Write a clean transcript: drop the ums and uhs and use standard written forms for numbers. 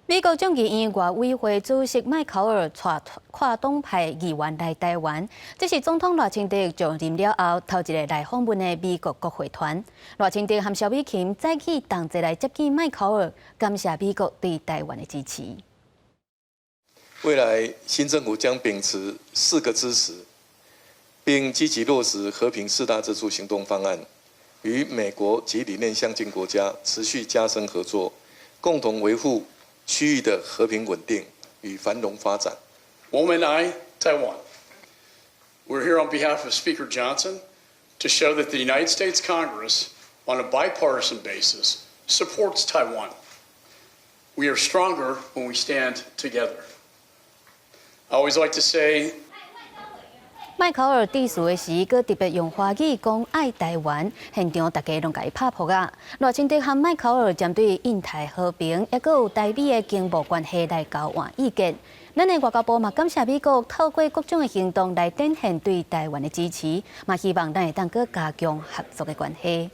美國眾議院外委會主席麥考爾帶跨黨派議員來台灣，這是總統賴清德就任了後頭一个來訪問的美國國會團。賴清德和蕭美琴早起同齊來接見麥考爾，感謝美國對台灣的支持。未來新政府將秉持四個支持，並積極落實和平四大支柱行動方案，與美國及理念相近國家持續加深合作，共同維護區域的和平穩定與繁榮發展。我們愛台灣。We're here on behalf of Speaker Johnson to show that the United States Congress, on a bipartisan basis, supports Taiwan. We are stronger when we stand together. I always like to say. 麥考爾致辭的時，閣特別用華語講愛台灣，現場大家攏共伊拍噗仔。賴清德和麥考爾針對印太和平，抑閣有台美的經貿關係來交換意見。咱的外交部嘛感謝美國透過各種的行動來展現對台灣的支持，嘛希望咱會當閣加強合作的關係。